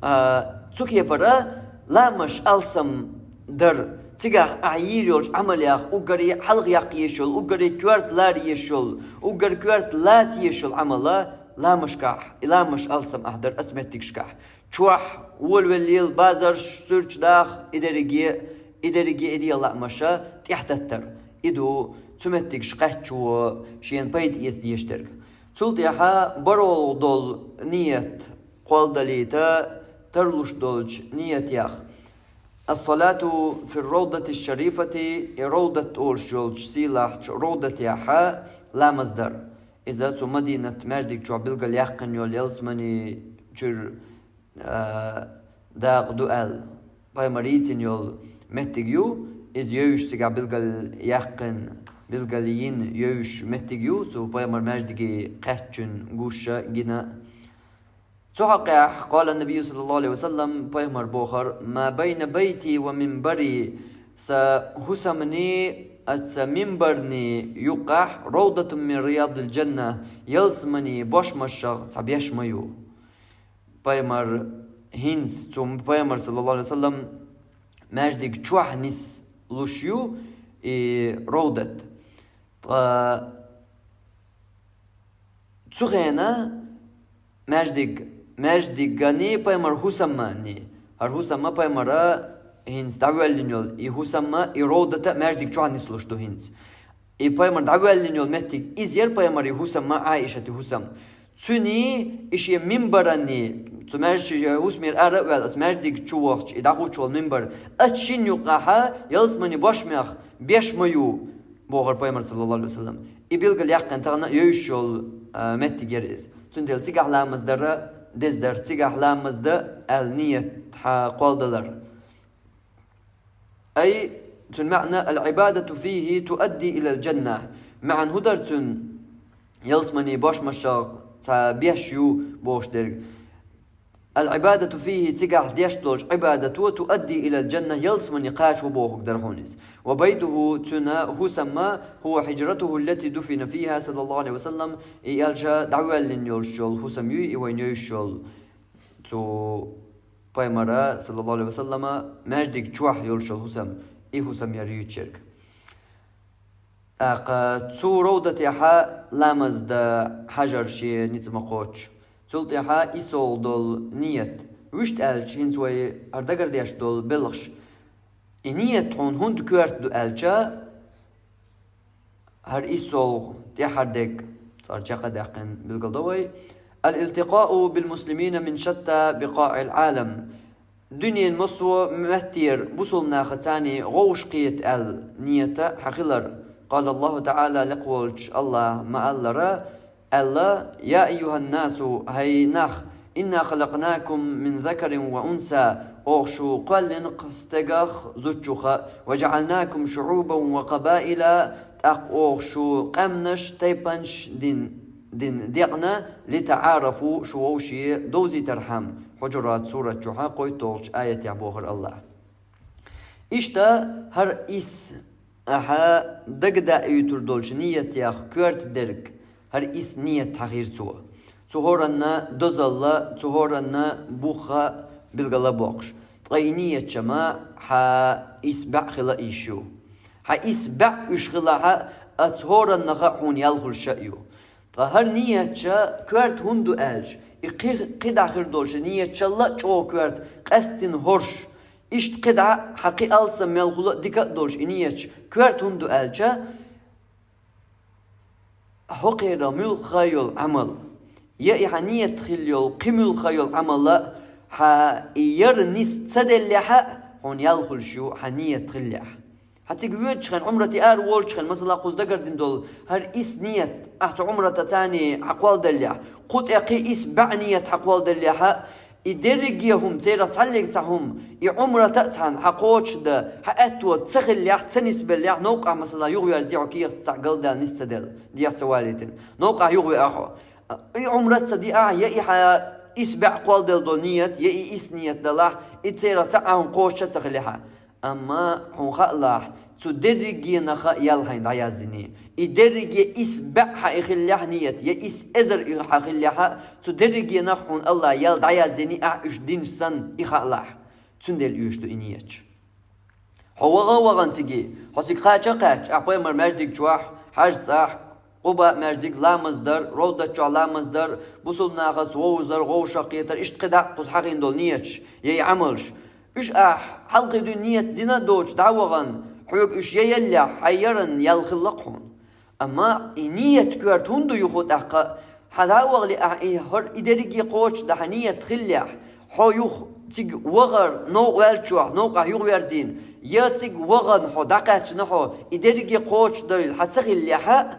А, цу кепара ламазаш алсам дар, цигахь ахь йийр йолчу Ӏамалех уггаре хьалха яккха езаш йолу, уггаре коьрта лара езаш йолу, уггар коьрта лаца езаш йолу Ӏамал ламазашкахь, и ламазаш алсам ахь дар оцу меттигашкахь. Чохь волавелла лела базарш, суьрташ даха, и дерриге, и дерриге и дегӀан лаамаш тӀехьататтар. И ду цу меттигашка кхаьччо шена пайда эца дезаш дерг. Цул тӀаьхьа баро долу ният кхолладалийта, тарлуш долчу ниятех. الصلاة في الروضة الشريفة, и Равдат олуш йолчу сийлахьчу Равдатехь ламаз дар. Иза цу Мадинат маьждиг чохь билгал яьккхина йолу ялсамани чуьра, а, дакъа ду аьлла, пайхамар йийцина йолу меттиг ю. Иза йовзуш цигахь билгал яьккхина, билгал йина йовзуш меттиг ю, цу пайхамар маьждиге кхаьччун гуш а гина. Цу хьокъехь, قال النبي صلى الله عليه وسلم, пайхамар бохура: ما بين بيتي ومنبري, сан хӀусамни аса минбарни юккъехь, روضة من رياض الجنة, ялсамани бошмашах цхьа беш ма ю. Пайхамар хӀинца, цу пайхамар, саллаллаху алейхи ва саллям, маьждиг чохь нислуш ю и Равдат. Ткъа цу хенахь маьждиг, маьждигани пайхамар хӀусамани, хӀара хӀусам а пайхамара хӀинца дӀавоьллина йолу, и хӀусам а, и Равдат а маьждиг чохь нислуш ду хӀинца. И пайхамар дӀавоьллина йолу меттиг иза яра, пайхамаран хӀусам а, Ӏаишатан хӀусам. Цуьнан и шен минбарани, цу маьждиг, хӀусамера ара а ваьлла, аса маьждиг чу вахча, и дӀахӀуттуш волу минбар, аса шина юккъехь ялсамани бошмех беш ма ю, бохура пайхамар, саллаллаху алейхи ва саллям. И билгал яьккхина тахана а йовзуш йолу, а, меттиг яра иза. Цундела цигахь ламаз дара деза дара, цигахь ламаз дан аьлла ният хьан кхолладалар. Ай, цуьнан маьӀна: العبادة فيه تؤدي إلى الجنة. МаьӀна хӀун дара цуьнан, ялсамани бошмашах цхьа беш ю бохуш дерг. العبادة فيه, цигахь деш долчу Ӏибадато, تؤدي إلى الجنة, ялсамани кхачо бохург дара хьуна иза. وبيته, цуьнан хӀусам а, هو حجرته التي دفن فيها صلى الله عليه وسلم, и аьлча дӀавоьллина йолуш йолу хӀусам юй, и вайна йовзуш йолу, цу пайхамара, саллаллаху алейхи ва саллама, маьждиг чохь йолуш йолу хӀусам, и хӀусам яра юьйцург. ТӀаккха цу Равдатехь ламаз дан хьажар шен ницкъ ма кхоччу. Цул тӀаьхьа иссолгӀа долу ният. Вуьшта аьлча, хӀинца вай хӀара дагардеш долу белхаш. И ният хьуна хӀунда коьрта ду аьлча, хӀара иссолгӀа тӀаьхьара дерг, цкъа чекх а даьккхина билгалдо вай: الالتقاء بالمسلمين من شتى بقاع العالم. Дуьненан массо а меттера бусулба нахаца вовшахкхета аьлла ният хьан хилар. قال الله تعالى, лекха волчу АллахӀа ма-аллара, аьлла: يا أيها الناس, хӀай нах, إنا خلقناكم من ذكر وأنثى, оха шу кхоьллина-кх стегах а, зудчух а, وجعلناكم شعوبا وقبائل, тӀаккха оха шу къаьмнаш, тайпанаш дин, дин декъна, لتعارفوا, шу вовшийн довзийтархьама, Хьуджурат сурат чохь кхойтталгӀачу аятехь бохура АллахӀа. Иштта хӀара исс ахьа дагадаийтур долчу ниятех коьрта дерг, хӀара исс ният хьан хир цо. Цу хӀоранна дозалла, цу хӀоранна бух а билгала боккхуш. Ткъа и ниятча ма хьан исс бӀаь хила йиш ю. Хьан исс бӀаь уьш хилахь а, оцу хӀораннах а хьуна ял хуьлуш а ю. Ткъа хӀара ниятча коьрта хӀунда ду аьлча, и кхи-, кхидӀа хир долуш ниятчалла а чӀогӀа коьрта, къаьсттина хӀорш, иштта кхидӀа хьан кхин алсам мел хула а дика а долуш и ниятча коьрта хӀунда ду аьлча, хӀокхеран муьлхха йолу Ӏамал, я и хьан ният хилла йолу кхин муьлхха йолу Ӏамал а, хьан и яра нис ца деллехь а, хьуна ял хуьлуш ю хьан ният хиллехь. Хьан цига воьдучу хенахь, Ӏумрате ара волучу хенахь, масала, кхуза дагардина долу хӀара исс ният ахь цу Ӏумратаца хьан кхолладеллехь, кху тӀе кхин исс бӀаь ният хьан кхолладеллехь а, и дерриге а хӀума, церах цхьаллиг цхьа хӀума, и Ӏумрат а цхьаьна хьан кхочушдан хьан аьтто ца хиллехь, ца нисбеллехь, новкъахь, масала, юхаверзий хьо кехатца цхьаъ галдаьлла, нис ца делла, дехьа ца валийтина, новкъахь юхавеа хьо. И Ӏумрат а ца диахь, я и хьан исс бӀаь кхолладелла долу ният, я и исс ният далахь, и церах цхьа а хӀума кхочуш а ца хилехь а. Амма хьуна хаалахь, цу дерригенах а ял хьайна дӀаяздиний. И дерриге исс бӀаь хьан и хиллехь ният, я исс эзар и хьан хиллехь а, цу дерригенах хьуна АллахӀа ял дӀаяздиний ахь уьш динча санна, и хаалахь. Цундела оьшуш ду и нияташ. Хьо ваха а вахана цига, хьо цига кхача а кхаьчча, ахь пайхамар маьждиг чохь, хьаьжцӀахь, Къуба маьждиг ламаз дар, Равдат чохь ламаз дар, бусулба нахаца вовзар, вовшахкхетар, иштта кхидӀа а кхуза хьахийна долу нияташ, я и Ӏамалш. Уьш ахь хьалхе дуьйна ният дина а доцуш дӀа а вахана, хьоьга уьш я еллехь, хьан яран ял хилла-кх хьуна. Амма и ният коьрта хӀунда ду юха тӀаккха? Хьан дӀа а вахале ахь и хӀор-, и дерриге кхочушдан хьан ният хиллехь, хьо юха Цига вахар новкъа ваьллачохь, новкъахь юхаверзийна, я цига вахана хьо дӀакхаьчна хьо, и дерриге кхочушдарийла хьан ца хиллехь а,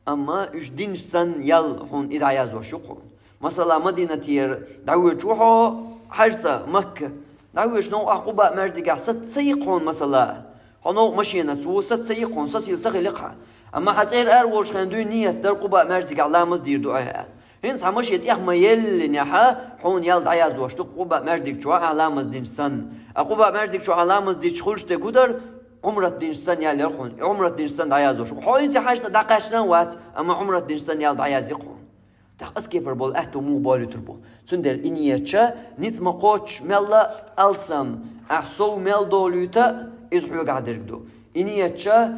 амма уьш динаш санна ял хьуна и дӀаязош ю хьуна. Масала, Мадинатера дӀавоьдуш ву хьо, хьажцӀа, Макка. ДӀавоьдуш новкъахь Къуба маьждигехь саца ца йи хьуна, масала. Хьо новкъа машенаца ву, саца ца йи хьуна, сацийла ца хили хьан. Амма хьан цӀера ара волуш хенахь дуй ният дар Къуба маьждигехь ламаз дийр ду ахьа аьлла. ХӀинца хьан машен тӀех ма еллинехь а, хьуна ял дӀаязош ду Къуба маьждиг чохь ахьа ламаз динча санна. А Къуба маьждиг чохь ахьа ламаз динча хуьлуш дерг хӀун дара? Ӏумрат динча санна ял яра хьуна. И Ӏумрат динча санна дӀаязош ду. Хьо хӀинца хьажцӀа дӀакхаьчна а вац, амма Ӏумрат динча санна ял дӀаязйи хьуна. ТӀаккха аса кепара болу аьтту муха болуьйтур бу? Цундела и ниятча ницкъ ма кхоччуш мелла а алсам, ахь сов мел долуьйту а, иза хьоьгахь дерг ду. И ниятча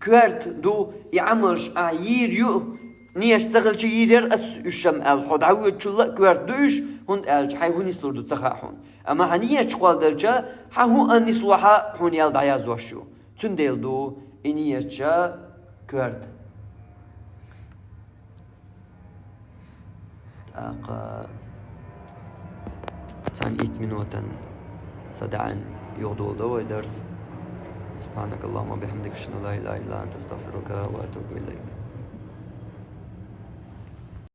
коьрта ду, и Ӏамалш ахь йийр ю, нияташ ца хилча йийр яра ас уьш-м аьлла, хьо дӀавоьдучул а коьрта ду уьш, хӀунда аьлча хьайн хӀун нислур ду ца хаьа хьуна. Амма хьан нияташ кхолладелча, хьан хӀун а нислахь а хьуна ял дӀаязош ю. Цундела ду и ниятча коьрта. ТӀаккха цхьана итт минотан са даьӀна юхадолу дан вай дарс. سبحانك اللهم وبحمدك، أشهد أن لا إله إلا أنت، أستغفرك وأتوب إليك.